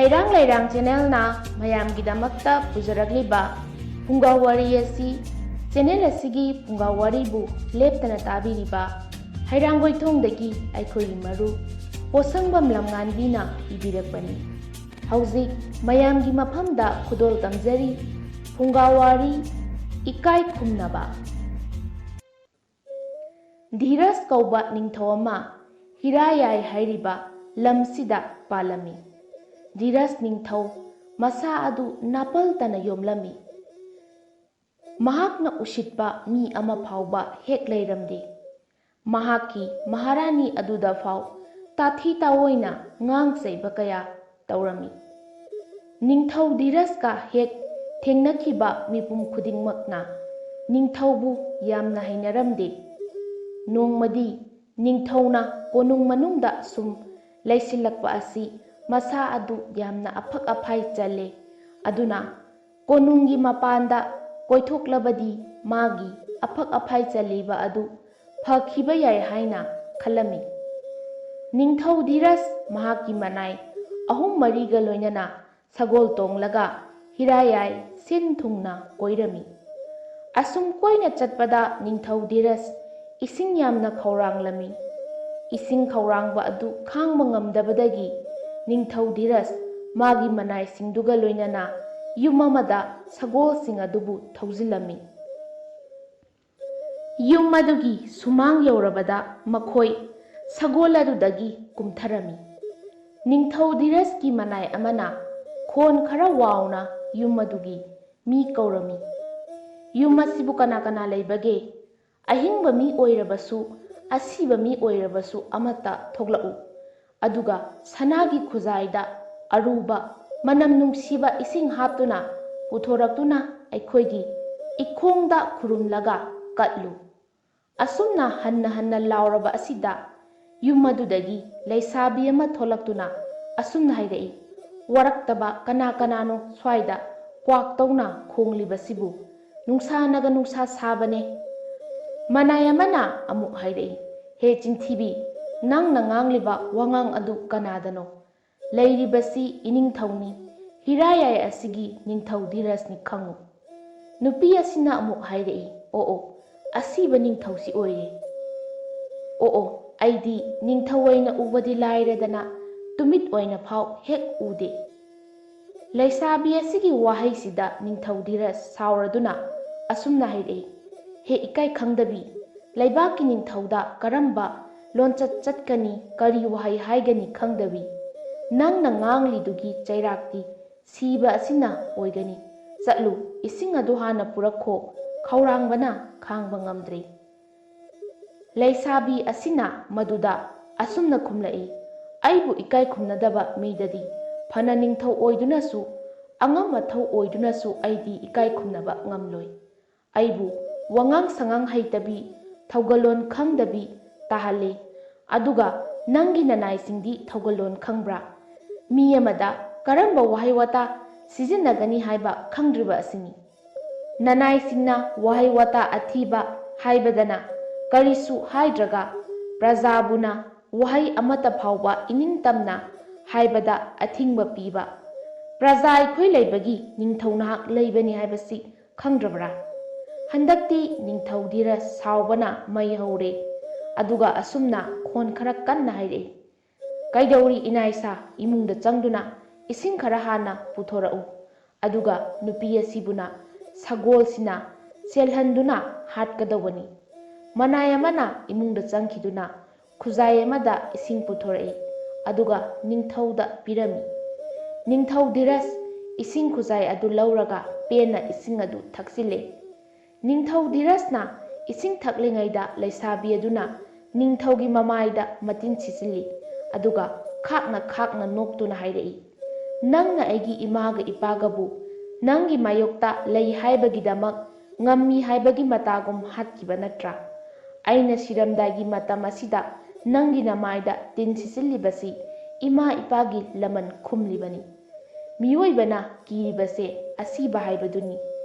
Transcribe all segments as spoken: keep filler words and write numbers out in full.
ꯍꯩꯔꯥꯡ ꯂꯩꯔꯥꯡ ꯆꯦꯅꯦꯜꯅ ꯃꯌꯥꯝꯒꯤꯗꯃꯛꯇ ꯄꯨꯖꯔꯛꯂꯤꯕ ꯐꯨꯡꯒꯥ ꯋꯥꯔꯤ ꯑꯁꯤ, ꯆꯦꯅꯦꯜ ꯑꯁꯤꯒꯤ ꯐꯨꯡꯒꯥ ꯋꯥꯔꯤꯕꯨ ꯂꯦꯞꯇꯅ ꯇꯥꯕꯤꯔꯤꯕ ꯍꯩꯔꯥꯡꯒꯣꯏꯊꯣꯡꯗꯒꯤ ꯑꯩꯈꯣꯏꯒꯤ ꯃꯔꯨꯞ ꯄꯣꯠꯁꯪꯕꯝ ꯂꯝꯉꯥꯟꯕꯤꯅ ꯏꯕꯤꯔꯛꯄꯅꯤ꯫ ꯍꯧꯖꯤꯛ ꯃꯌꯥꯝꯒꯤ ꯃꯐꯝꯗ ꯈꯨꯗꯣꯜ ꯇꯝꯖꯔꯤ꯫ ꯐꯨꯡꯒꯥ ꯋꯥꯔꯤ, ꯏꯀꯥꯏ ꯈꯨꯝꯅꯕ꯫ ꯙꯤꯔꯖ ꯀꯧꯕ ꯅꯤꯡꯊꯧ ꯑꯃ ꯍꯤꯔꯥꯌꯥꯏ ꯍꯥꯏꯔꯤꯕ ꯂꯝꯁꯤꯗ ꯄꯥꯜꯂꯝꯃꯤ꯫ ꯙꯤꯔꯖ ꯅꯤꯡꯊꯧ ꯃꯁꯥ ꯑꯗꯨ ꯅꯥꯄꯜꯇꯅ ꯌꯣꯝꯂꯝꯃꯤ꯫ ꯃꯍꯥꯛꯅ ꯎꯁꯤꯠꯄ ꯃꯤ ꯑꯃ ꯐꯥꯎꯕ ꯍꯦꯛ ꯂꯩꯔꯝꯗꯦ꯫ ꯃꯍꯥꯛꯀꯤ ꯃꯍꯥꯔꯥꯅꯤ ꯑꯗꯨꯗ ꯐꯥꯎ ꯇꯥꯊꯤ ꯇꯥꯑꯣꯏꯅ ꯉꯥꯡ ꯆꯩꯕ ꯀꯌꯥ ꯇꯧꯔꯝꯃꯤ꯫ ꯅꯤꯡꯊꯧ ꯙꯤꯔꯖꯀ ꯍꯦꯛ ꯊꯦꯡꯅꯈꯤꯕ ꯃꯤꯄꯨꯝ ꯈꯨꯗꯤꯡꯃꯛꯅ ꯅꯤꯡꯊꯧꯕꯨ ꯌꯥꯝꯅ ꯍꯩꯅꯔꯝꯗꯦ꯫ ꯅꯣꯡꯃꯗꯤ ꯅꯤꯡꯊꯧꯅ ꯀꯣꯅꯨꯡ ꯃꯅꯨꯡꯗ ꯁꯨꯝ ꯂꯩꯁꯤꯜꯂꯛꯄ ꯑꯁꯤ ꯃꯁꯥ ꯑꯗꯨ ꯌꯥꯝꯅ ꯑꯐꯛ ꯑꯐꯥꯏ ꯆꯜꯂꯦ꯫ ꯑꯗꯨꯅ ꯀꯣꯅꯨꯡꯒꯤ ꯃꯄꯥꯟꯗ ꯀꯣꯏꯊꯣꯛꯂꯕꯗꯤ ꯃꯥꯒꯤ ꯑꯐꯛ ꯑꯐꯥꯏ ꯆꯜꯂꯤꯕ ꯑꯗꯨ ꯐꯈꯤꯕ ꯌꯥꯏ ꯍꯥꯏꯅ ꯈꯜꯂꯝꯃꯤ꯫ ꯅꯤꯡꯊꯧ ꯙꯤꯔꯖ ꯃꯍꯥꯛꯀꯤ ꯃꯅꯥꯏ ꯑꯍꯨꯝ ꯃꯔꯤꯒ ꯂꯣꯏꯅꯅ ꯁꯒꯣꯜ ꯇꯣꯡꯂꯒ ꯍꯤꯔꯥꯌꯥꯏ ꯁꯤꯟ ꯊꯨꯡꯅ ꯀꯣꯏꯔꯝꯃꯤ꯫ ꯑꯁꯨꯝ ꯀꯣꯏꯅ ꯆꯠꯄꯗ ꯅꯤꯡꯊꯧ ꯙꯤꯔꯖ ꯏꯁꯤꯡ ꯌꯥꯝꯅ ꯈꯧꯔꯥꯡꯂꯝꯃꯤ꯫ ꯏꯁꯤꯡ ꯈꯧꯔꯥꯡꯕ ꯑꯗꯨ ꯈꯥꯡꯕ ꯉꯝꯗꯕꯗꯒꯤ ꯅꯤꯡꯊꯧ ꯙꯤꯔꯖ ꯃꯥꯒꯤ ꯃꯅꯥꯏꯁꯤꯡꯗꯨꯒ ꯂꯣꯏꯅꯅ ꯌꯨꯝ ꯑꯃꯗ ꯁꯒꯣꯜꯁꯤꯡ ꯑꯗꯨꯕꯨ ꯊꯧꯖꯤꯜꯂꯝꯃꯤ꯫ ꯌꯨꯝ ꯑꯗꯨꯒꯤ ꯁꯨꯃꯥꯡ ꯌꯧꯔꯕꯗ ꯃꯈꯣꯏ ꯁꯒꯣꯜ ꯑꯗꯨꯗꯒꯤ ꯀꯨꯝꯊꯔꯝꯃꯤ꯫ ꯅꯤꯡꯊꯧ ꯙꯤꯔꯖꯀꯤ ꯃꯅꯥꯏ ꯑꯃꯅ ꯈꯣꯟ ꯈꯔ ꯋꯥꯎꯅ ꯌꯨꯝ ꯑꯗꯨꯒꯤ ꯃꯤ ꯀꯧꯔꯝꯃꯤ꯫ "ꯌꯨꯝ ꯑꯁꯤꯕꯨ ꯀꯅꯥ ꯀꯅꯥ ꯂꯩꯕꯒꯦ? ꯑꯍꯤꯡꯕ ꯃꯤ ꯑꯣꯏꯔꯕꯁꯨ, ꯑꯁꯤꯕ ꯃꯤ ꯑꯣꯏꯔꯕꯁꯨ ꯑꯃꯠꯇ ꯊꯣꯛꯂꯛꯎ꯫ ꯑꯗꯨꯒ ꯁꯅꯥꯒꯤ ꯈꯨꯖꯥꯏꯗ ꯑꯔꯨꯕ, ꯃꯅꯝ ꯅꯨꯡꯁꯤꯕ ꯏꯁꯤꯡ ꯍꯥꯞꯇꯨꯅ ꯄꯨꯊꯣꯔꯛꯇꯨꯅ ꯑꯩꯈꯣꯏꯒꯤ ꯏꯈꯣꯡꯗ ꯈꯨꯔꯨꯝꯂꯒ ꯀꯠꯂꯨ"꯫ ꯑꯁꯨꯝꯅ ꯍꯟꯅ ꯍꯟꯅ ꯂꯥꯎꯔꯕ ꯑꯁꯤꯗ ꯌꯨꯝ ꯑꯗꯨꯗꯒꯤ ꯂꯩꯁꯥꯕꯤ ꯑꯃ ꯊꯣꯛꯂꯛꯇꯨꯅ ꯑꯁꯨꯝꯅ ꯍꯥꯏꯔꯛꯏ, "ꯋꯥꯔꯛꯇꯕ ꯀꯅꯥ ꯀꯅꯥꯅꯣ ꯁ꯭ꯋꯥꯏꯗ ꯀ꯭ꯋꯥꯛ ꯇꯧꯅ ꯈꯣꯡꯂꯤꯕꯁꯤꯕꯨ? ꯅꯨꯡꯁꯥꯅꯒ ꯅꯨꯡꯁꯥ ꯁꯥꯕꯅꯦ"꯫ ꯃꯅꯥꯏ ꯑꯃꯅ ꯑꯃꯨꯛ ꯍꯥꯏꯔꯛꯏ, "ꯍꯦ ꯆꯤꯟꯊꯤꯕꯤ, ꯅꯪꯅ ꯉꯥꯡꯂꯤꯕ ꯋꯥꯉꯥꯡ ꯑꯗꯨ ꯀꯅꯥꯗꯅꯣ? ꯂꯩꯔꯤꯕꯁꯤ ꯏꯅꯤꯡꯊꯧꯅꯤ, ꯍꯤꯔꯥꯌꯥꯏ ꯑꯁꯤꯒꯤ ꯅꯤꯡꯊꯧ ꯙꯤꯔꯖꯅꯤ ꯈꯪꯉꯨ꯫ ꯅꯨꯄꯤ ꯑꯁꯤꯅ ꯑꯃꯨꯛ ꯍꯥꯏꯔꯛꯏ, "ꯑꯣ ꯑꯣ, ꯑꯁꯤꯕ ꯅꯤꯡꯊꯧꯁꯤ ꯑꯣꯏꯔꯦ꯫ ꯑꯣ ꯑꯣ, ꯑꯩꯗꯤ ꯅꯤꯡꯊꯧ ꯑꯣꯏꯅ ꯎꯕꯗꯤ ꯂꯥꯏꯔꯗꯅ ꯇꯨꯃꯤꯠ ꯑꯣꯏꯅ ꯐꯥꯎ ꯍꯦꯛ ꯎꯗꯦ"꯫ ꯂꯩꯁꯥꯕꯤ ꯑꯁꯤꯒꯤ ꯋꯥꯍꯩꯁꯤꯗ ꯅꯤꯡꯊꯧ ꯙꯤꯔꯖ ꯁꯥꯎꯔꯗꯨꯅ ꯑꯁꯨꯝꯅ ꯍꯥꯏꯔꯛꯏ, "ꯍꯦ ꯏꯀꯥꯏ ꯈꯪꯗꯕꯤ, ꯂꯩꯕꯥꯛꯀꯤ ꯅꯤꯡꯊꯧꯗ ꯀꯔꯝꯕ ꯂꯣꯟꯆꯠ ꯆꯠꯀꯅꯤ, ꯀꯔꯤ ꯋꯥꯍꯩ ꯍꯥꯏꯒꯅꯤ ꯈꯪꯗꯕꯤ, ꯅꯪꯅ ꯉꯥꯡꯂꯤꯗꯨꯒꯤ ꯆꯩꯔꯥꯛꯇꯤ ꯁꯤꯕ ꯑꯁꯤꯅ ꯑꯣꯏꯒꯅꯤ꯫ ꯆꯠꯂꯨ, ꯏꯁꯤꯡ ꯑꯗꯨ ꯍꯥꯟꯅ ꯄꯨꯔꯛꯈꯣ"꯫ ꯈꯧꯔꯥꯡꯕꯅ ꯈꯥꯡꯕ ꯉꯝꯗ꯭ꯔꯦ꯫ ꯂꯩꯁꯥꯕꯤ ꯑꯁꯤꯅ ꯃꯗꯨꯗ ꯑꯁꯨꯝꯅ ꯈꯨꯝꯂꯛꯏ, "ꯑꯩꯕꯨ ꯏꯀꯥꯏ ꯈꯨꯝꯅꯗꯕ ꯃꯤꯗꯗꯤ ꯐꯅ ꯅꯤꯡꯊꯧ ꯑꯣꯏꯗꯨꯅꯁꯨ, ꯑꯉꯝ ꯑꯊꯧ ꯑꯣꯏꯗꯨꯅꯁꯨ ꯑꯩꯗꯤ ꯏꯀꯥꯏ ꯈꯨꯝꯅꯕ ꯉꯝꯂꯣꯏ꯫ ꯑꯩꯕꯨ ꯋꯥꯉꯥꯡ ꯁꯉꯥꯡ ꯍꯩꯇꯕꯤ, ꯊꯧꯒꯜꯂꯣꯟ ꯈꯪꯗꯕꯤ ꯇꯥꯍꯜꯂꯤ꯫ ꯑꯗꯨꯒ ꯅꯪꯒꯤ ꯅꯅꯥꯏꯁꯤꯡꯗꯤ ꯊꯧꯒꯜꯂꯣꯟ ꯈꯪꯕ꯭ꯔꯥ? ꯃꯤ ꯑꯃꯗ ꯀꯔꯝꯕ ꯋꯥꯍꯩ ꯋꯥꯇꯥ ꯁꯤꯖꯤꯟꯅꯒꯅꯤ ꯍꯥꯏꯕ ꯈꯪꯗ꯭ꯔꯤꯕ ꯑꯁꯤꯅꯤ꯫ ꯅꯅꯥꯏꯁꯤꯡꯅ ꯋꯥꯍꯩ ꯋꯥꯇꯥ ꯑꯊꯤꯕ ꯍꯥꯏꯕꯗꯅ ꯀꯔꯤꯁꯨ ꯍꯥꯏꯗ꯭ꯔꯒ, ꯄ꯭ꯔꯖꯥꯕꯨꯅ ꯋꯥꯍꯩ ꯑꯃꯠꯇ ꯐꯥꯎꯕ ꯏꯅꯤꯡ ꯇꯝꯅ ꯍꯥꯏꯕꯗ ꯑꯊꯤꯡꯕ ꯄꯤꯕ꯫ ꯄ꯭ꯔꯖꯥ ꯑꯩꯈꯣꯏ ꯂꯩꯕꯒꯤ ꯅꯤꯡꯊꯧ ꯅꯍꯥꯛ ꯂꯩꯕꯅꯤ ꯍꯥꯏꯕꯁꯤ ꯈꯪꯗ꯭ꯔꯕ꯭ꯔꯥ?" ꯍꯟꯗꯛꯇꯤ ꯅꯤꯡꯊꯧ ꯙꯤꯔꯖ ꯁꯥꯎꯕꯅ ꯃꯩ ꯍꯧꯔꯦ꯫ ꯑꯗꯨꯒ ꯑꯁꯨꯝꯅ ꯈꯣꯟ ꯈꯔ ꯀꯟꯅ ꯍꯥꯏꯔꯛꯏ, "ꯀꯩꯗꯧꯔꯤ ꯏꯅꯥꯏꯁꯥ? ꯏꯃꯨꯡꯗ ꯆꯪꯗꯨꯅ ꯏꯁꯤꯡ ꯈꯔ ꯍꯥꯟꯅ ꯄꯨꯊꯣꯔꯛꯎ꯫ ꯑꯗꯨꯒ ꯅꯨꯄꯤ ꯑꯁꯤꯕꯨꯅ ꯁꯒꯣꯜꯁꯤꯅ ꯆꯦꯜꯍꯟꯗꯨꯅ ꯍꯥꯠꯀꯗꯧꯕꯅꯤ"꯫ ꯃꯅꯥꯏ ꯑꯃꯅ ꯏꯃꯨꯡꯗ ꯆꯪꯈꯤꯗꯨꯅ ꯈꯨꯖꯥꯏ ꯑꯃꯗ ꯏꯁꯤꯡ ꯄꯨꯊꯣꯔꯛꯏ, ꯑꯗꯨꯒ ꯅꯤꯡꯊꯧꯗ ꯄꯤꯔꯝꯃꯤ꯫ ꯅꯤꯡꯊꯧ ꯙꯤꯔꯖ ꯏꯁꯤꯡ ꯈꯨꯖꯥꯏ ꯑꯗꯨ ꯂꯧꯔꯒ ꯄꯦꯟꯅ ꯏꯁꯤꯡ ꯑꯗꯨ ꯊꯛꯆꯤꯜꯂꯦ꯫ ꯅꯤꯡꯊꯧ ꯙꯤꯔꯖꯅ ꯏꯁꯤꯡ ꯊꯛꯂꯤꯉꯩꯗ ꯂꯩꯁꯥꯕꯤ ꯑꯗꯨꯅ ꯅꯤꯡꯊꯧꯒꯤ ꯃꯃꯥꯏꯗ ꯃꯇꯤꯟ ꯁꯤꯠꯆꯤꯜꯂꯤ, ꯑꯗꯨꯒ ꯈꯥꯛꯅ ꯈꯥꯛꯅ ꯅꯣꯛꯇꯨꯅ ꯍꯥꯏꯔꯛꯏ, "ꯅꯪꯅ ꯑꯩꯒꯤ ꯏꯃꯥꯒ ꯏꯄꯥꯒꯕꯨ ꯅꯪꯒꯤ ꯃꯥꯌꯣꯛꯇ ꯂꯩ ꯍꯥꯏꯕꯒꯤꯗꯃꯛ ꯉꯝꯃꯤ ꯍꯥꯏꯕꯒꯤ ꯃꯇꯥꯒꯨꯝ ꯍꯥꯠꯈꯤꯕ ꯅꯠꯇ꯭ꯔꯥ? ꯑꯩꯅ ꯁꯤꯔꯝꯗꯥꯏꯒꯤ ꯃꯇꯝ ꯑꯁꯤꯗ ꯅꯪꯒꯤ ꯅꯃꯥꯏꯗ ꯇꯤꯟ ꯁꯤꯠꯆꯤꯜꯂꯤꯕꯁꯤ ꯏꯃꯥ ꯏꯄꯥꯒꯤ ꯂꯃꯟ ꯈꯨꯝꯂꯤꯕꯅꯤ꯫ ꯃꯤꯑꯣꯏꯕꯅ ꯀꯤꯔꯤꯕꯁꯦ ꯑꯁꯤꯕ ꯍꯥꯏꯕꯗꯨꯅꯤ꯫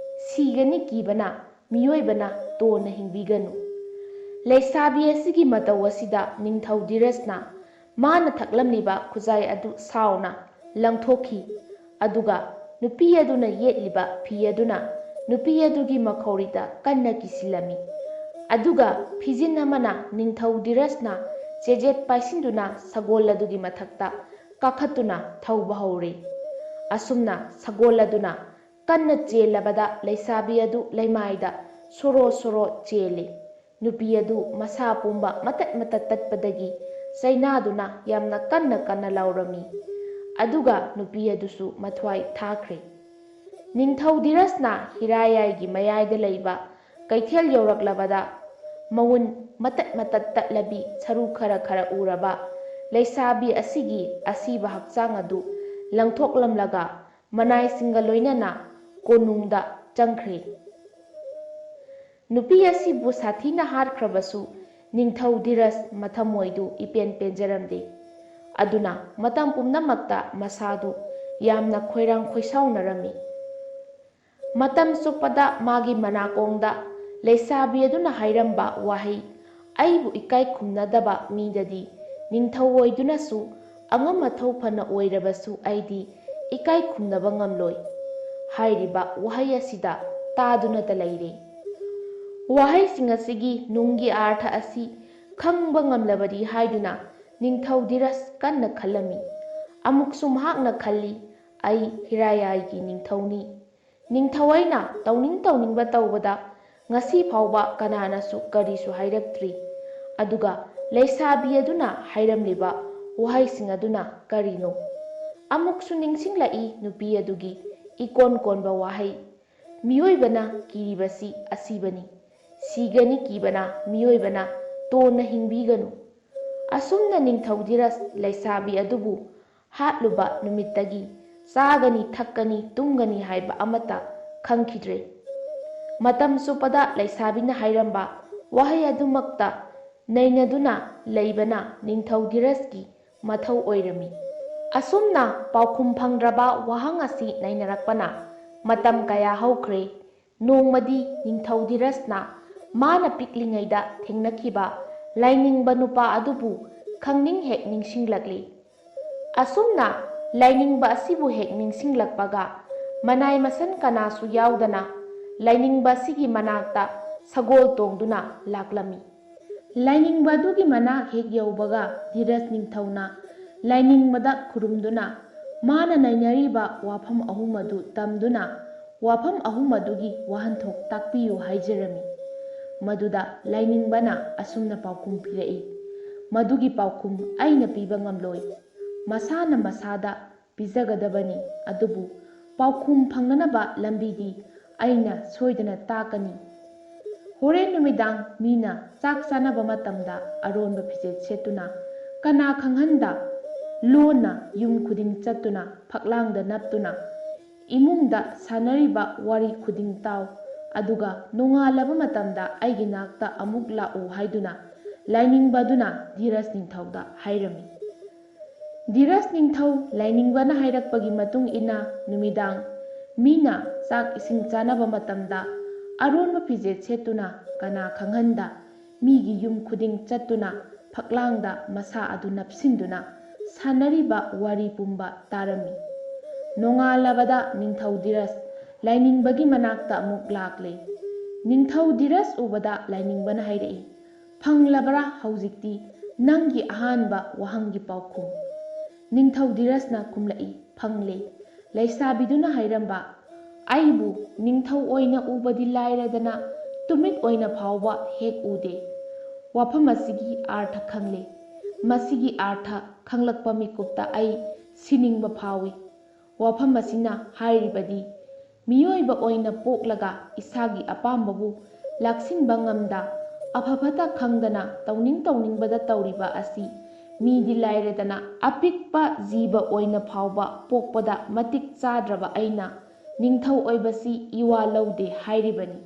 ꯁꯤꯒꯅꯤ ꯀꯤꯕꯅ, ꯃꯤꯑꯣꯏꯕꯅ ꯇꯣꯟꯅ ꯍꯤꯡꯕꯤꯒꯅꯨ"꯫ ꯂꯩꯁꯥꯕꯤ ꯑꯁꯤꯒꯤ ꯃꯇꯧ ꯑꯁꯤꯗ ꯅꯤꯡꯊꯧ ꯙꯤꯔꯖꯅ ꯃꯥꯅ ꯊꯛꯂꯝꯂꯤꯕ ꯈꯨꯖꯥꯏ ꯑꯗꯨ ꯁꯥꯎꯅ ꯂꯪꯊꯣꯛꯈꯤ꯫ ꯑꯗꯨꯒ ꯅꯨꯄꯤ ꯑꯗꯨꯅ ꯌꯦꯠꯂꯤꯕ ꯐꯤ ꯑꯗꯨꯅ ꯅꯨꯄꯤ ꯑꯗꯨꯒꯤ ꯃꯈꯧꯔꯤꯗ ꯀꯟꯅ ꯀꯤꯁꯤꯜꯂꯝꯃꯤ꯫ ꯑꯗꯨꯒ ꯐꯤꯖꯤꯟ ꯑꯃꯅ ꯅꯤꯡꯊꯧ ꯙꯤꯔꯖꯅ ꯆꯦꯖꯦꯠ ꯄꯥꯏꯁꯤꯟꯗꯨꯅ ꯁꯒꯣꯜ ꯑꯗꯨꯒꯤ ꯃꯊꯛꯇ ꯀꯥꯈꯠꯇꯨꯅ ꯊꯧꯕ ꯍꯧꯔꯦ꯫ ꯑꯁꯨꯝꯅ ꯁꯒꯣꯜ ꯑꯗꯨꯅ ꯀꯟꯅ ꯆꯦꯜꯂꯕꯗ ꯂꯩꯁꯥꯕꯤ ꯑꯗꯨ ꯂꯩꯃꯥꯏꯗ ꯁꯣꯔꯣ ꯁꯣꯔꯣ ꯆꯦꯜꯂꯤ꯫ ꯅꯨꯄꯤ ꯑꯗꯨ ꯃꯁꯥ ꯄꯨꯝꯕ ꯃꯇꯠ ꯃꯇꯠ ꯇꯠꯄꯗꯒꯤ ꯆꯩꯅꯥꯗꯨꯅ ꯌꯥꯝꯅ ꯀꯟꯅ ꯀꯟꯅ ꯂꯥꯎꯔꯝꯃꯤ꯫ ꯑꯗꯨꯒ ꯅꯨꯄꯤ ꯑꯗꯨꯁꯨ ꯃꯊ꯭ꯋꯥꯏ ꯊꯥꯈ꯭ꯔꯦ꯫ ꯅꯤꯡꯊꯧ ꯙꯤꯔꯖꯅ ꯍꯤꯔꯥꯌꯥꯏꯒꯤ ꯃꯌꯥꯏꯗ ꯂꯩꯕ ꯀꯩꯊꯦꯜ ꯌꯧꯔꯛꯂꯕꯗ ꯃꯎꯟ ꯃꯇꯠ ꯃꯇꯠ ꯇꯠꯂꯕꯤ ꯁꯔꯨ ꯈꯔ ꯈꯔ ꯎꯔꯕ ꯂꯩꯁꯥꯕꯤ ꯑꯁꯤꯒꯤ ꯑꯁꯤꯕ ꯍꯛꯆꯥꯡ ꯑꯗꯨ ꯂꯪꯊꯣꯛꯂꯝꯂꯒ ꯃꯅꯥꯏꯁꯤꯡꯒ ꯂꯣꯏꯅꯅ ꯀꯣꯅꯨꯡꯗ ꯆꯪꯈ꯭ꯔꯦ꯫ ꯅꯨꯄꯤ ꯑꯁꯤꯕꯨ ꯁꯥꯊꯤꯅ ꯍꯥꯠꯈ꯭ꯔꯕꯁꯨ ꯅꯤꯡꯊꯧ ꯙꯤꯔꯖ ꯃꯊꯃꯣꯏꯗꯨ ꯏꯄꯦꯟ ꯄꯦꯟꯖꯔꯝꯗꯦ꯫ ꯑꯗꯨꯅ ꯃꯇꯝ ꯄꯨꯝꯅꯃꯛꯇ ꯃꯁꯥꯗꯨ ꯌꯥꯝꯅ ꯈꯣꯏꯔꯥꯡ ꯈꯣꯏꯁꯥꯎꯅꯔꯝꯃꯤ꯫ ꯃꯇꯝ ꯆꯨꯞꯄꯗ ꯃꯥꯒꯤ ꯃꯅꯥꯀꯣꯡꯗ ꯂꯩꯁꯥꯕꯤ ꯑꯗꯨꯅ ꯍꯥꯏꯔꯝꯕ ꯋꯥꯍꯩ, "ꯑꯩꯕꯨ ꯏꯀꯥꯏ ꯈꯨꯝꯅꯗꯕ ꯃꯤꯗꯗꯤ ꯅꯤꯡꯊꯧ ꯑꯣꯏꯗꯨꯅꯁꯨ ꯑꯉꯝ ꯑꯊꯧ ꯐꯅ ꯑꯣꯏꯔꯕꯁꯨ ꯑꯩꯗꯤ ꯏꯀꯥꯏ ꯈꯨꯝꯅꯕ ꯉꯝꯂꯣꯏ" ꯍꯥꯏꯔꯤꯕ ꯋꯥꯍꯩ ꯑꯁꯤꯗ ꯇꯥꯗꯨꯅꯇ ꯂꯩꯔꯦ꯫ ꯋꯥꯍꯩꯁꯤꯡ ꯑꯁꯤꯒꯤ ꯅꯨꯡꯒꯤ ꯑꯥꯔꯊ ꯑꯁꯤ ꯈꯪꯕ ꯉꯝꯂꯕꯗꯤ ꯍꯥꯏꯗꯨꯅ ꯅꯤꯡꯊꯧ ꯙꯤꯔꯖ ꯀꯟꯅ ꯈꯜꯂꯝꯃꯤ꯫ ꯑꯃꯨꯛꯁꯨ ꯃꯍꯥꯛꯅ ꯈꯜꯂꯤ, "ꯑꯩ ꯍꯤꯔꯥꯌꯥꯏꯒꯤ ꯅꯤꯡꯊꯧꯅꯤ꯫ ꯅꯤꯡꯊꯧ ꯑꯩꯅ ꯇꯧꯅꯤꯡ ꯇꯧꯅꯤꯡꯕ ꯇꯧꯕꯗ ꯉꯁꯤ ꯐꯥꯎꯕ ꯀꯅꯥꯅꯁꯨ ꯀꯔꯤꯁꯨ ꯍꯥꯏꯔꯛꯇ꯭ꯔꯤ꯫ ꯑꯗꯨꯒ ꯂꯩꯁꯥꯕꯤ ꯑꯗꯨꯅ ꯍꯥꯏꯔꯝꯂꯤꯕ ꯋꯥꯍꯩꯁꯤꯡ ꯑꯗꯨꯅ ꯀꯔꯤꯅꯣ?" ꯑꯃꯨꯛꯁꯨ ꯅꯤꯡꯁꯤꯡꯂꯛꯏ ꯅꯨꯄꯤ ꯑꯗꯨꯒꯤ ꯏꯀꯣꯟ ꯀꯣꯟꯕ ꯋꯥꯍꯩ, "ꯃꯤꯑꯣꯏꯕꯅ ꯀꯤꯔꯤꯕꯁꯤ ꯑꯁꯤꯕꯅꯤ꯫ ꯁꯤꯒꯅꯤ ꯀꯤꯕꯅ ꯃꯤꯑꯣꯏꯕꯅ ꯇꯣꯟꯅ ꯍꯤꯡꯕꯤꯒꯅꯨ"꯫ ꯑꯁꯨꯝꯅ ꯅꯤꯡꯊꯧ ꯙꯤꯔꯖ ꯂꯩꯁꯥꯕꯤ ꯑꯗꯨꯕꯨ ꯍꯥꯠꯂꯨꯕ ꯅꯨꯃꯤꯠꯇꯒꯤ ꯆꯥꯒꯅꯤ, ꯊꯛꯀꯅꯤ, ꯇꯨꯝꯒꯅꯤ ꯍꯥꯏꯕ ꯑꯃꯠꯇ ꯈꯪꯈꯤꯗ꯭ꯔꯦ꯫ ꯃꯇꯝ ꯆꯨꯞꯄꯗ ꯂꯩꯁꯥꯕꯤꯅ ꯍꯥꯏꯔꯝꯕ ꯋꯥꯍꯩ ꯑꯗꯨꯃꯛꯇ ꯅꯩꯅꯗꯨꯅ ꯂꯩꯕꯅ ꯅꯤꯡꯊꯧ ꯙꯤꯔꯖꯀꯤ ꯃꯊꯧ ꯑꯣꯏꯔꯝꯃꯤ꯫ ꯑꯁꯨꯝꯅ ꯄꯥꯎꯈꯨꯝ ꯐꯪꯗ꯭ꯔꯕ ꯋꯥꯍꯪ ꯑꯁꯤ ꯅꯩꯅꯔꯛꯄꯅ ꯃꯇꯝ ꯀꯌꯥ ꯍꯧꯈ꯭ꯔꯦ꯫ ꯅꯣꯡꯃꯗꯤ ꯅꯤꯡꯊꯧ ꯙꯤꯔꯖꯅ ꯃꯥꯅ ꯄꯤꯛꯂꯤꯉꯩꯗ ꯊꯦꯡꯅꯈꯤꯕ ꯂꯥꯏꯅꯤꯡꯕ ꯅꯨꯄꯥ ꯑꯗꯨꯕꯨ ꯈꯪꯅꯤꯡ ꯍꯦꯛ ꯅꯤꯡꯁꯤꯡꯂꯛꯂꯤ꯫ ꯑꯁꯨꯝꯅ ꯂꯥꯏꯅꯤꯡꯕ ꯑꯁꯤꯕꯨ ꯍꯦꯛ ꯅꯤꯡꯁꯤꯡꯂꯛꯄꯒ, ꯃꯅꯥꯏ ꯃꯁꯟ ꯀꯅꯥꯁꯨ ꯌꯥꯎꯗꯅ ꯂꯥꯏꯅꯤꯡꯕ ꯑꯁꯤꯒꯤ ꯃꯅꯥꯛꯇ ꯁꯒꯣꯜ ꯇꯣꯡꯗꯨꯅ ꯂꯥꯛꯂꯝꯃꯤ꯫ ꯂꯥꯏꯅꯤꯡꯕ ꯑꯗꯨꯒꯤ ꯃꯅꯥꯛ ꯍꯦꯛ ꯌꯧꯕꯒ, ꯙꯤꯔꯖ ꯅꯤꯡꯊꯧꯅ ꯂꯥꯏꯅꯤꯡꯕꯗ ꯈꯨꯔꯨꯝꯗꯨꯅ, ꯃꯥꯅ ꯅꯩꯅꯔꯤꯕ ꯋꯥꯐꯝ ꯑꯍꯨꯝ ꯑꯗꯨ ꯇꯝꯗꯨꯅ, ꯋꯥꯐꯝ ꯑꯍꯨꯝ ꯑꯗꯨꯒꯤ ꯋꯥꯍꯟꯊꯣꯛ ꯇꯥꯛꯄꯤꯌꯨ ꯍꯥꯏꯖꯔꯝꯃꯤ꯫ ꯃꯗꯨꯗ ꯂꯥꯏꯅꯤꯡꯕꯅ ꯑꯁꯨꯝꯅ ꯄꯥꯎꯈꯨꯝ ꯄꯤꯔꯛꯏ, "ꯃꯗꯨꯒꯤ ꯄꯥꯎꯈꯨꯝ ꯑꯩꯅ ꯄꯤꯕ ꯉꯝꯂꯣꯏ꯫ ꯃꯁꯥꯅ ꯃꯁꯥꯗ ꯄꯤꯖꯒꯗꯕꯅꯤ, ꯑꯗꯨꯕꯨ ꯄꯥꯎꯈꯨꯝ ꯐꯪꯅꯅꯕ ꯂꯝꯕꯤꯗꯤ ꯑꯩꯅ ꯁꯣꯏꯗꯅ ꯇꯥꯛꯀꯅꯤ꯫ ꯍꯣꯔꯦꯟ ꯅꯨꯃꯤꯗꯥꯡ ꯃꯤꯅ ꯆꯥꯛ ꯆꯥꯅꯕ ꯃꯇꯝꯗ ꯑꯔꯣꯟꯕ ꯐꯤꯖꯦꯠ ꯁꯦꯠꯇꯨꯅ, ꯀꯅꯥ ꯈꯪꯍꯟꯗ ꯂꯣꯟꯅ ꯌꯨꯝ ꯈꯨꯗꯤꯡ ꯆꯠꯇꯨꯅ, ꯐꯛꯂꯥꯡꯗ ꯅꯞꯇꯨꯅ, ꯏꯃꯨꯡꯗ ꯁꯥꯟꯅꯔꯤꯕ ꯋꯥꯔꯤ ꯈꯨꯗꯤꯡ ꯇꯥꯎ, ꯑꯗꯨꯒ ꯅꯣꯡꯉꯥꯜꯂꯕ ꯃꯇꯝꯗ ꯑꯩꯒꯤ ꯅꯥꯛꯇ ꯑꯃꯨꯛ ꯂꯥꯛꯎ" ꯍꯥꯏꯗꯨꯅ ꯂꯥꯏꯅꯤꯡꯕ ꯑꯗꯨꯅ ꯙꯤꯔꯖ ꯅꯤꯡꯊꯧꯗ ꯍꯥꯏꯔꯝꯃꯤ꯫ ꯙꯤꯔꯖ ꯅꯤꯡꯊꯧ ꯂꯥꯏꯅꯤꯡꯕꯅ ꯍꯥꯏꯔꯛꯄꯒꯤ ꯃꯇꯨꯡ ꯏꯟꯅ, ꯅꯨꯃꯤꯗꯥꯡ ꯃꯤꯅ ꯆꯥꯛ ꯏꯁꯤꯡ ꯆꯥꯅꯕ ꯃꯇꯝꯗ ꯑꯔꯣꯟꯕ ꯐꯤꯖꯦꯠ ꯁꯦꯠꯇꯨꯅ, ꯀꯅꯥ ꯈꯪꯍꯟꯗ ꯃꯤꯒꯤ ꯌꯨꯝ ꯈꯨꯗꯤꯡ ꯆꯠꯇꯨꯅ, ꯐꯛꯂꯥꯡꯗ ꯃꯁꯥ ꯑꯗꯨ ꯅꯞꯁꯤꯟꯗꯨꯅ ꯁꯥꯟꯅꯔꯤꯕ ꯋꯥꯔꯤ ꯄꯨꯝꯕ ꯇꯥꯔꯝꯃꯤ꯫ ꯅꯣꯡꯉꯥꯜꯂꯕꯗ ꯅꯤꯡꯊꯧ ꯙꯤꯔꯖ ꯂꯥꯏꯅꯤꯡꯕꯒꯤ ꯃꯅꯥꯛꯇ ꯑꯃꯨꯛ ꯂꯥꯛꯂꯦ꯫ ꯅꯤꯡꯊꯧ ꯙꯤꯔꯖ ꯎꯕꯗ ꯂꯥꯏꯅꯤꯡꯕꯅ ꯍꯥꯏꯔꯛꯏ, "ꯐꯪꯂꯕ꯭ꯔꯥ ꯍꯧꯖꯤꯛꯇꯤ ꯅꯪꯒꯤ ꯑꯍꯥꯟꯕ ꯋꯥꯍꯪꯒꯤ ꯄꯥꯎꯈꯨꯝ?" ꯅꯤꯡꯊꯧ ꯙꯤꯔꯖꯅ ꯈꯨꯝꯂꯛꯏ, "ꯐꯪꯂꯦ꯫ ꯂꯩꯁꯥꯕꯤꯗꯨꯅ ꯍꯥꯏꯔꯝꯕ, ꯑꯩꯕꯨ ꯅꯤꯡꯊꯧ ꯑꯣꯏꯅ ꯎꯕꯗꯤ ꯂꯥꯏꯔꯗꯅ ꯇꯨꯃꯤꯠ ꯑꯣꯏꯅ ꯐꯥꯎꯕ ꯍꯦꯛ ꯎꯗꯦ꯫ ꯋꯥꯐꯝ ꯑꯁꯤꯒꯤ ꯑꯥꯔꯊ ꯈꯪꯂꯦ꯫ ꯃꯁꯤꯒꯤ ꯑꯥꯔꯊ ꯈꯪꯂꯛꯄ ꯃꯤꯀꯨꯞꯇ ꯑꯩ ꯁꯤꯅꯤꯡꯕ ꯐꯥꯎꯏ꯫ ꯋꯥꯐꯝ ꯑꯁꯤꯅ ꯍꯥꯏꯔꯤꯕꯗꯤ, ꯃꯤꯑꯣꯏꯕ ꯑꯣꯏꯅ ꯄꯣꯛꯂꯒ ꯏꯁꯥꯒꯤ ꯑꯄꯥꯝꯕꯕꯨ ꯂꯥꯛꯁꯤꯟꯕ ꯉꯝꯗ, ꯑꯐ ꯐꯠꯇ ꯈꯪꯗꯅ ꯇꯧꯅꯤꯡ ꯇꯧꯅꯤꯡꯕꯗ ꯇꯧꯔꯤꯕ ꯑꯁꯤ ꯃꯤꯗꯤ ꯂꯥꯏꯔꯗꯅ ꯑꯄꯤꯛꯄ ꯖꯤꯕ ꯑꯣꯏꯅ ꯐꯥꯎꯕ ꯄꯣꯛꯄꯗ ꯃꯇꯤꯛ ꯆꯥꯗ꯭ꯔꯕ ꯑꯩꯅ ꯅꯤꯡꯊꯧ ꯑꯣꯏꯕꯁꯤ ꯏꯋꯥ ꯂꯧꯗꯦ ꯍꯥꯏꯔꯤꯕꯅꯤ꯫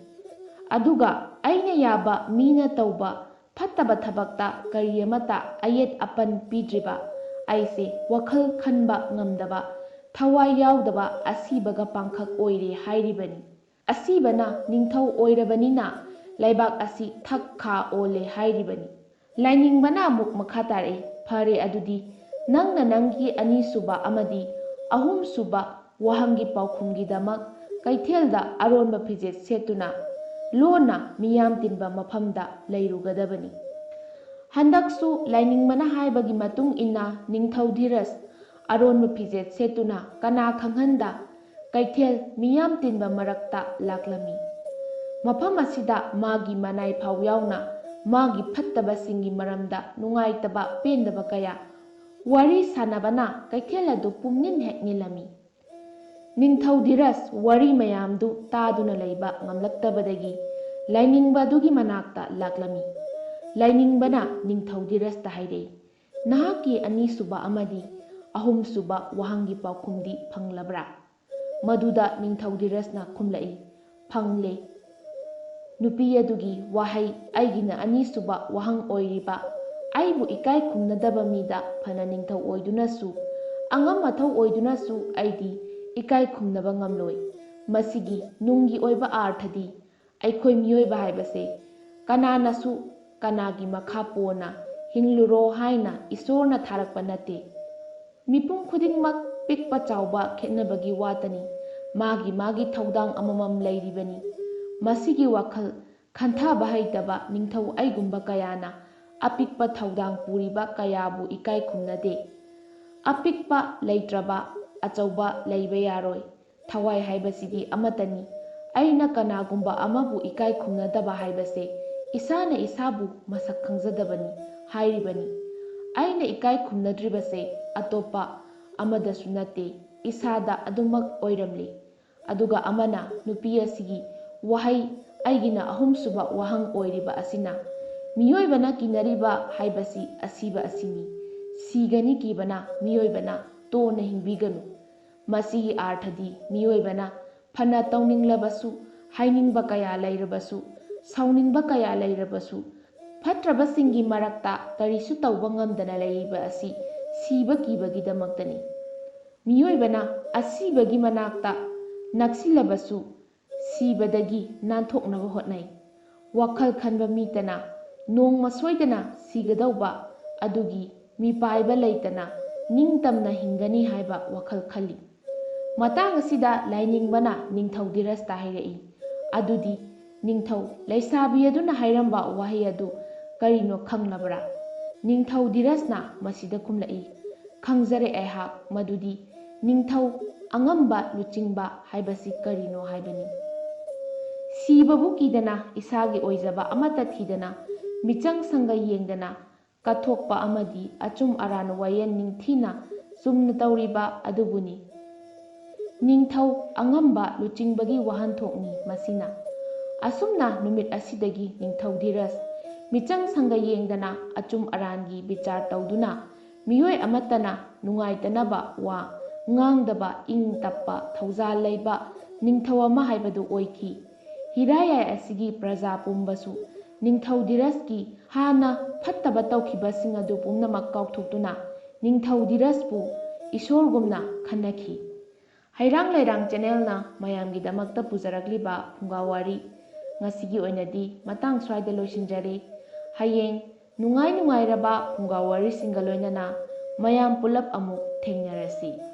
ꯑꯗꯨꯒ ꯑꯩꯅ ꯌꯥꯕ ꯃꯤꯅ ꯇꯧꯕ ꯐꯠꯇꯕ ꯊꯕꯛꯇ ꯀꯔꯤ ꯑꯃꯠꯇ ꯑꯌꯦꯠ ꯑꯄꯟ ꯄꯤꯗ꯭ꯔꯤꯕ ꯑꯩꯁꯦ ꯋꯥꯈꯜ ꯈꯟꯕ ꯉꯝꯗꯕ, ꯊꯋꯥꯏ ꯌꯥꯎꯗꯕ ꯑꯁꯤꯕꯒ ꯄꯥꯡꯈꯛ ꯑꯣꯏꯔꯦ ꯍꯥꯏꯔꯤꯕꯅꯤ꯫ ꯑꯁꯤꯕꯅ ꯅꯤꯡꯊꯧ ꯑꯣꯏꯔꯕꯅꯤꯅ ꯂꯩꯕꯥꯛ ꯑꯁꯤ ꯊꯛ ꯈꯥ ꯑꯣꯜꯂꯦ ꯍꯥꯏꯔꯤꯕꯅꯤ꯫" ꯂꯥꯏꯅꯤꯡꯕꯅ ꯑꯃꯨꯛ ꯃꯈꯥ ꯇꯥꯔꯛꯏ, ꯐꯔꯦ, ꯑꯗꯨꯗꯤ ꯅꯪꯅ ꯅꯪꯒꯤ ꯑꯅꯤꯁꯨꯕ ꯑꯃꯗꯤ ꯑꯍꯨꯝꯁꯨꯕ ꯋꯥꯍꯪꯒꯤ ꯄꯥꯎꯈꯨꯝꯒꯤꯗꯃꯛ ꯀꯩꯊꯦꯜꯗ ꯑꯔꯣꯟꯕ ꯐꯤꯖꯦꯠ ꯁꯦꯠꯇꯨꯅ ꯂꯣꯟꯅ ꯃꯤꯌꯥꯝ ꯇꯤꯟꯕ ꯃꯐꯝꯗ ꯂꯩꯔꯨꯒꯗꯕꯅꯤ꯫ ꯍꯟꯗꯛꯁꯨ ꯂꯥꯏꯅꯤꯡꯕꯅ ꯍꯥꯏꯕꯒꯤ ꯃꯇꯨꯡ ꯏꯟꯅ ꯅꯤꯡꯊꯧ ꯙꯤꯔꯖ ꯑꯔꯣꯟꯕ ꯐꯤꯖꯦꯠ ꯁꯦꯠꯇꯨꯅ ꯀꯅꯥ ꯈꯪꯍꯟꯗ ꯀꯩꯊꯦꯜ ꯃꯤꯌꯥꯝ ꯇꯤꯟꯕ ꯃꯔꯛꯇ ꯂꯥꯛꯂꯝꯃꯤ꯫ ꯃꯐꯝ ꯑꯁꯤꯗ ꯃꯥꯒꯤ ꯃꯅꯥꯏ ꯐꯥꯎ ꯌꯥꯎꯅ ꯃꯥꯒꯤ ꯐꯠꯇꯕꯁꯤꯡꯒꯤ ꯃꯔꯝꯗ ꯅꯨꯡꯉꯥꯏꯇꯕ ꯄꯦꯟꯗꯕ ꯀꯌꯥ ꯋꯥꯔꯤ ꯁꯥꯟꯅꯕꯅ ꯀꯩꯊꯦꯜ ꯑꯗꯨ ꯄꯨꯝꯅꯤꯟ ꯍꯦꯛ ꯅꯤꯜꯂꯝꯃꯤ꯫ ꯅꯤꯡꯊꯧ ꯙꯤꯔꯖ ꯋꯥꯔꯤ ꯃꯌꯥꯝꯗꯨ ꯇꯥꯗꯨꯅ ꯂꯩꯕ ꯉꯝꯂꯛꯇꯕꯗꯒꯤ ꯂꯥꯏꯅꯤꯡꯕ ꯑꯗꯨꯒꯤ ꯃꯅꯥꯛꯇ ꯂꯥꯛꯂꯝꯃꯤ꯫ ꯂꯥꯏꯅꯤꯡꯕꯅ ꯅꯤꯡꯊꯧ ꯙꯤꯔꯖꯇ ꯍꯥꯏꯔꯛꯏ, "ꯅꯍꯥꯛꯀꯤ ꯑꯅꯤꯁꯨꯕ ꯑꯃꯗꯤ ꯑꯍꯨꯝꯁꯨꯕ ꯋꯥꯍꯪꯒꯤ ꯄꯥꯎꯈꯨꯝꯗꯤ ꯐꯪꯂꯕ꯭ꯔꯥ?" ꯃꯗꯨꯗ ꯅꯤꯡꯊꯧ ꯙꯤꯔꯖꯅ ꯈꯨꯝꯂꯛꯏ, "ꯐꯪꯂꯦ꯫ ꯅꯨꯄꯤ ꯑꯗꯨꯒꯤ ꯋꯥꯍꯩ, ꯑꯩꯒꯤꯅ ꯑꯅꯤꯁꯨꯕ ꯋꯥꯍꯪ ꯑꯣꯏꯔꯤꯕ, ꯑꯩꯕꯨ ꯏꯀꯥꯏ ꯈꯨꯝꯅꯗꯕ ꯃꯤꯗ ꯐꯅ ꯅꯤꯡꯊꯧ ꯑꯣꯏꯗꯨꯅꯁꯨ, ꯑꯉꯝ ꯑꯊꯧ ꯑꯣꯏꯗꯨꯅꯁꯨ ꯑꯩꯗꯤ ꯏꯀꯥꯏ ꯈꯨꯝꯅꯕ ꯉꯝꯂꯣꯏ꯫ ꯃꯁꯤꯒꯤ ꯅꯨꯡꯒꯤ ꯑꯣꯏꯕ ꯑꯥꯔꯊꯗꯤ ꯑꯩꯈꯣꯏ ꯃꯤꯑꯣꯏꯕ ꯍꯥꯏꯕꯁꯦ ꯀꯅꯥꯅꯁꯨ ꯀꯅꯥꯒꯤ ꯃꯈꯥ ꯄꯣꯟꯅ ꯍꯤꯡꯂꯨꯔꯣ ꯍꯥꯏꯅ ꯏꯁꯣꯔꯅ ꯊꯥꯔꯛꯄ ꯅꯠꯇꯦ꯫ ꯃꯤꯄꯨꯝ ꯈꯨꯗꯤꯡꯃꯛ ꯄꯤꯛꯄ ꯆꯥꯎꯕ ꯈꯦꯠꯅꯕꯒꯤ ꯋꯥꯇꯅꯤ꯫ ꯃꯥꯒꯤ ꯃꯥꯒꯤ ꯊꯧꯗꯥꯡ ꯑꯃꯃꯝ ꯂꯩꯔꯤꯕꯅꯤ꯫ ꯃꯁꯤꯒꯤ ꯋꯥꯈꯜ ꯈꯟꯊꯕ ꯍꯩꯇꯕ ꯅꯤꯡꯊꯧ ꯑꯩꯒꯨꯝꯕ ꯀꯌꯥꯅ ꯑꯄꯤꯛꯄ ꯊꯧꯗꯥꯡ ꯄꯨꯔꯤꯕ ꯀꯌꯥꯕꯨ ꯏꯀꯥꯏ ꯈꯨꯝꯅꯗꯦ꯫ ꯑꯄꯤꯛꯄ ꯂꯩꯇ꯭ꯔꯕ ꯑꯆꯧꯕ ꯂꯩꯕ ꯌꯥꯔꯣꯏ꯫ ꯊꯋꯥꯏ ꯍꯥꯏꯕꯁꯤꯗꯤ ꯑꯃꯠꯇꯅꯤ꯫ ꯑꯩꯅ ꯀꯅꯥꯒꯨꯝꯕ ꯑꯃꯕꯨ ꯏꯀꯥꯏ ꯈꯨꯝꯅꯗꯕ ꯍꯥꯏꯕꯁꯦ ꯏꯁꯥꯅ ꯏꯁꯥꯕꯨ ꯃꯁꯛ ꯈꯪꯖꯗꯕꯅꯤ ꯍꯥꯏꯔꯤꯕꯅꯤ꯫ ꯑꯩꯅ ꯏꯀꯥꯏ ꯈꯨꯝꯅꯗ꯭ꯔꯤꯕꯁꯦ ꯑꯇꯣꯞꯄ ꯑꯃꯗꯁꯨ ꯅꯠꯇꯦ, ꯏꯁꯥꯗ ꯑꯗꯨꯃꯛ ꯑꯣꯏꯔꯝꯂꯤ꯫" ꯑꯗꯨꯒ ꯑꯃꯅ ꯅꯨꯄꯤ ꯑꯁꯤꯒꯤ ꯋꯥꯍꯩ, "ꯑꯩꯒꯤꯅ ꯑꯍꯨꯝꯁꯨꯕ ꯋꯥꯍꯪ ꯑꯣꯏꯔꯤꯕ ꯑꯁꯤꯅ ꯃꯤꯑꯣꯏꯕꯅ ꯀꯤꯅꯔꯤꯕ ꯍꯥꯏꯕꯁꯤ ꯑꯁꯤꯕ ꯑꯁꯤꯅꯤ꯫ ꯁꯤꯒꯅꯤ ꯀꯤꯕꯅ ꯃꯤꯑꯣꯏꯕꯅ ꯇꯣꯟꯅ ꯍꯤꯡꯕꯤꯒꯅꯨ꯫" ꯃꯁꯤꯒꯤ ꯑꯥꯔꯊꯗꯤ ꯃꯤꯑꯣꯏꯕꯅ ꯐꯅ ꯇꯧꯅꯤꯡꯂꯕꯁꯨ, ꯍꯥꯏꯅꯤꯡꯕ ꯀꯌꯥ ꯂꯩꯔꯕꯁꯨ, ꯁꯥꯎꯅꯤꯡꯕ ꯀꯌꯥ ꯂꯩꯔꯕꯁꯨ, ꯐꯠꯇ꯭ꯔꯕꯁꯤꯡꯒꯤ ꯃꯔꯛꯇ ꯀꯔꯤꯁꯨ ꯇꯧꯕ ꯉꯝꯗꯅ ꯂꯩꯔꯤꯕ ꯑꯁꯤ ꯁꯤꯕ ꯀꯤꯕꯒꯤꯗꯃꯛꯇꯅꯤ꯫ ꯃꯤꯑꯣꯏꯕꯅ ꯑꯁꯤꯕꯒꯤ ꯃꯅꯥꯛꯇ ꯅꯛꯁꯤꯜꯂꯕꯁꯨ, ꯁꯤꯕꯗꯒꯤ ꯅꯥꯟꯊꯣꯛꯅꯕ ꯍꯣꯠꯅꯩ꯫ ꯋꯥꯈꯜ ꯈꯟꯕ ꯃꯤꯇꯅ ꯅꯣꯡꯃ ꯁꯣꯏꯗꯅ ꯁꯤꯒꯗꯧꯕ ꯑꯗꯨꯒꯤ ꯃꯤꯄꯥꯏꯕ ꯂꯩꯇꯅ ꯅꯤꯡꯇꯝꯅ ꯍꯤꯡꯒꯅꯤ ꯍꯥꯏꯕ ꯋꯥꯈꯜ ꯈꯜꯂꯤ꯫ ꯃꯇꯥꯡ ꯑꯁꯤꯗ ꯂꯥꯏꯅꯤꯡꯕꯅ ꯅꯤꯡꯊꯧ ꯙꯤꯔꯖꯇ ꯍꯥꯏꯔꯛꯏ, "ꯑꯗꯨꯗꯤ ꯅꯤꯡꯊꯧ, ꯂꯩꯁꯥꯕꯤ ꯑꯗꯨꯅ ꯍꯥꯏꯔꯝꯕ ꯋꯥꯍꯩ ꯑꯗꯨ ꯀꯔꯤꯅꯣ ꯈꯪꯂꯕ꯭ꯔꯥ?" ꯅꯤꯡꯊꯧ ꯙꯤꯔꯖꯅ ꯃꯁꯤꯗ ꯈꯨꯝꯂꯛꯏ, "ꯈꯪꯖꯔꯦ ꯑꯩꯍꯥꯛ, ꯃꯗꯨꯗꯤ ꯅꯤꯡꯊꯧ ꯑꯉꯝꯕ ꯂꯨꯆꯤꯡꯕ ꯍꯥꯏꯕꯁꯤ ꯀꯔꯤꯅꯣ ꯍꯥꯏꯕꯅꯤ꯫ ꯁꯤꯕꯕꯨ ꯀꯤꯗꯅ, ꯏꯁꯥꯒꯤ ꯑꯣꯏꯖꯕ ꯑꯃꯠꯇ ꯊꯤꯗꯅ, ꯃꯤꯆꯪ ꯁꯪꯒ ꯌꯦꯡꯗꯅ ꯀꯠꯊꯣꯛꯄ ꯑꯃꯗꯤ ꯑꯆꯨꯝ ꯑꯔꯥꯟ ꯋꯥꯌꯦꯜ ꯅꯤꯡꯊꯤꯅ ꯆꯨꯝꯅ ꯇꯧꯔꯤꯕ ꯑꯗꯨꯕꯨꯅꯤ꯫ ꯅꯤꯡꯊꯧ ꯑꯉꯝꯕ ꯂꯨꯆꯤꯡꯕꯒꯤ ꯋꯥꯍꯟꯊꯣꯛꯅꯤ ꯃꯁꯤꯅ꯫" ꯑꯁꯨꯝꯅ ꯅꯨꯃꯤꯠ ꯑꯁꯤꯗꯒꯤ ꯅꯤꯡꯊꯧ ꯙꯤꯔꯖ ꯃꯤꯆꯪ ꯁꯪꯒ ꯌꯦꯡꯗꯅ ꯑꯆꯨꯝ ꯑꯔꯥꯟꯒꯤ ꯕꯤꯆꯥꯔ ꯇꯧꯗꯨꯅ, ꯃꯤꯑꯣꯏ ꯑꯃꯠꯇꯅ ꯅꯨꯡꯉꯥꯏꯇꯅꯕ ꯋꯥ ꯉꯥꯡꯗꯕ, ꯏꯪ ꯇꯞꯄ, ꯊꯧꯖꯥꯜ ꯂꯩꯕ ꯅꯤꯡꯊꯧ ꯑꯃ ꯍꯥꯏꯕꯗꯨ ꯑꯣꯏꯈꯤ꯫ ꯍꯤꯔꯥꯌꯥꯏ ꯑꯁꯤꯒꯤ ꯄ꯭ꯔꯖꯥ ꯄꯨꯝꯕꯁꯨ ꯅꯤꯡꯊꯧ ꯙꯤꯔꯖꯀꯤ ꯍꯥꯟꯅ ꯐꯠꯇꯕ ꯇꯧꯈꯤꯕꯁꯤꯡ ꯑꯗꯨ ꯄꯨꯝꯅꯃꯛ ꯀꯥꯎꯊꯣꯛꯇꯨꯅ ꯅꯤꯡꯊꯧ ꯙꯤꯔꯖꯄꯨ ꯏꯁꯣꯔꯒꯨꯝꯅ ꯈꯟꯅꯈꯤ꯫ ꯍꯩꯔꯥꯡ ꯂꯩꯔꯥꯡ ꯆꯦꯅꯦꯜꯅ ꯃꯌꯥꯝꯒꯤꯗꯃꯛꯇ ꯄꯨꯖꯔꯛꯂꯤꯕ ꯐꯨꯡꯒꯥ ꯋꯥꯔꯤ ꯉꯁꯤꯒꯤ ꯑꯣꯏꯅꯗꯤ ꯃꯇꯥꯡ ꯁ꯭ꯋꯥꯏꯗ ꯂꯣꯏꯁꯤꯟꯖꯔꯦ꯫ ꯍꯌꯦꯡ ꯅꯨꯡꯉꯥꯏ ꯅꯨꯡꯉꯥꯏꯔꯕ ꯐꯨꯡꯒꯥ ꯋꯥꯔꯤꯁꯤꯡꯒ ꯂꯣꯏꯅꯅ ꯃꯌꯥꯝ ꯄꯨꯂꯞ ꯑꯃꯨꯛ ꯊꯦꯡꯅꯔꯁꯤ꯫